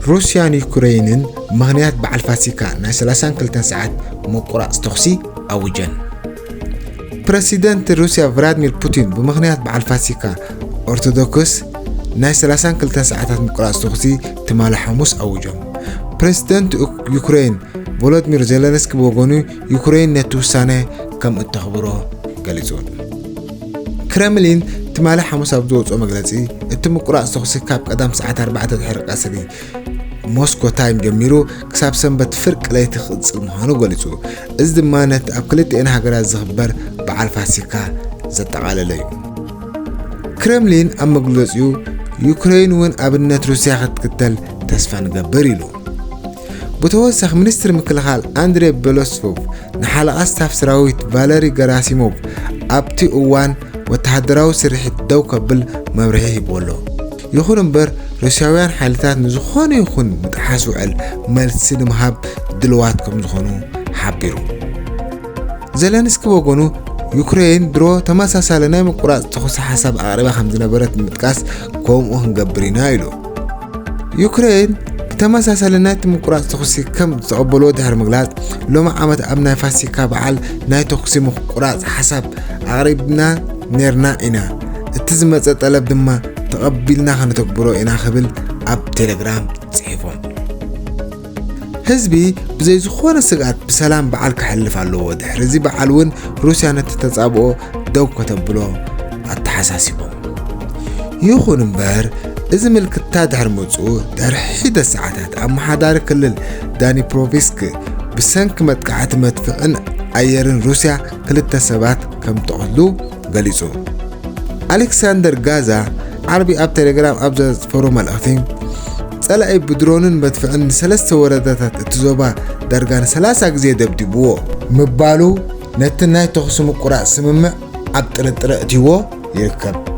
ሩስያን ዩክረይንን ብምኽንያት በዓል ፋሲካ ናይ ሰላሳን ክልተን ሰዓት ምቁራጽ ተኹሲ ኣውጀን። ፕረሲደንት ሩስያ ቭላድሚር ፑቲን ብምኽንያት በዓል ፋሲካ ኦርቶዶክስ ናይ ሰላሳን ክልተን ሰዓታት ምቁራጽ ተኹሲ ትማሊ ሓሙስ ኣውጆም። ፕረሲደንት ዩክ-፣ ዩክረይን ቮሎድሚር ዜለንስኪ ብወገኑ ዩክረይን ነቲ ውሳነ ከም እተኽብሮ ገሊጹ። ክረምሊን ትማሊ ሓሙስ ኣብ ዝወፅኦ መግለፂ፣ እቲ ምቁራፅ ተኹሲ ካብ ቀዳም ሰዓት ኣርባዕተ ድሕሪ ቀትሪ ሞስኮ ታይም ጀሚሩ ክሳብ ሰንበት ፍርቂ ለይቲ ክቕፅል ምዃኑ ገሊፁ። እዚ ድማ ነቲ ኣብ ክልቲኤን ሃገራት ዝኽበር በዓል ፋሲካ ዘጠቓለለ እዩ። ክረምሊን ኣብ መግለፂኡ፣ ዩክረይን እውን ኣብነት ሩስያ ክትክተል ተስፋ ንገብር ኢሉ። ብተወሳኺ፣ ሚኒስትር ምክልኻል ኣንድሬ ቤሎስቮቭ ንሓለቓ ስታፍ ሰራዊት ቫለሪ ገራሲሞቭ ኣብቲ እዋን ወተሃደራዊ ስርሒት ደው ከብል መብርሂ ሂቡ ኣሎ። ይኹን እምበር፣ ሩስያውያን ሓይልታት ንዝኾነ ይኹን ምጥሓስ ውዕል መልሲ ንምሃብ ድልዋት ከም ዝኾኑ ሓቢሩ። ዜለንስኪ ብወገኑ፣ ዩክረይን ድሮ ተመሳሳሊ ናይ ምቁራጽ ተኹሲ ሓሳብ ኣቕሪባ ከም ዝነበረት ብምጥቃስ፣ ከምኡ ክንገብር ኢና ኢሉ። ዩክረይን ብተመሳሳሊ ናይቲ ምቁራጽ ተኹሲ ከም ዝተቐበልዎ ድሕሪ ምግላጽ፣ ሎሚ ዓመት ኣብ ናይ ፋሲካ በዓል ናይ ተኹሲ ምቁራጽ ሓሳብ ኣቕሪብና ኔርና ኢና። እቲ ዝመጸ ጠለብ ድማ ተቐቢልና ከነተግብሮ ኢና ክብል ኣብ ቴሌግራም ጽሒፎም። ህዝቢ ብዘይ ዝኾነ ስግኣት ብሰላም በዓል ከሕልፍ ኣለዎ። ድሕሪ እዚ በዓል እውን ሩስያ ነቲ ተጻብኦ ደው ከተብሎ ኣተሓሳሲቦም። ይኹን እምበር፣ እዚ ምልክታ ድሕሪ ምውጽኡ ድሕሪ ሒደት ሰዓታት፣ ኣመሓዳሪ ክልል ዳኒፕሮቭስክ ብሰንኪ መጥቃዕቲ መድፍዕን ኣየርን ሩስያ ክልተ ሰባት ከም ዝተቐትሉ ገሊጹ። ኣሌክሳንደር ጋዛ ዓርቢ ኣብ ቴሌግራም ኣብ ዘስፈሮ መልእኽቲ፣ ጸላኢ ብድሮንን መድፍዕን ንሰለስተ ወረዳታት እቲ ዞባ ዳርጋ ንሰላሳ ግዜ ደብዲብዎ ምባሉ፣ ነቲ ናይ ተኹሲ ምቁራጽ ስምምዕ ኣብ ጥርጥር ኣእትይዎ ይርከብ።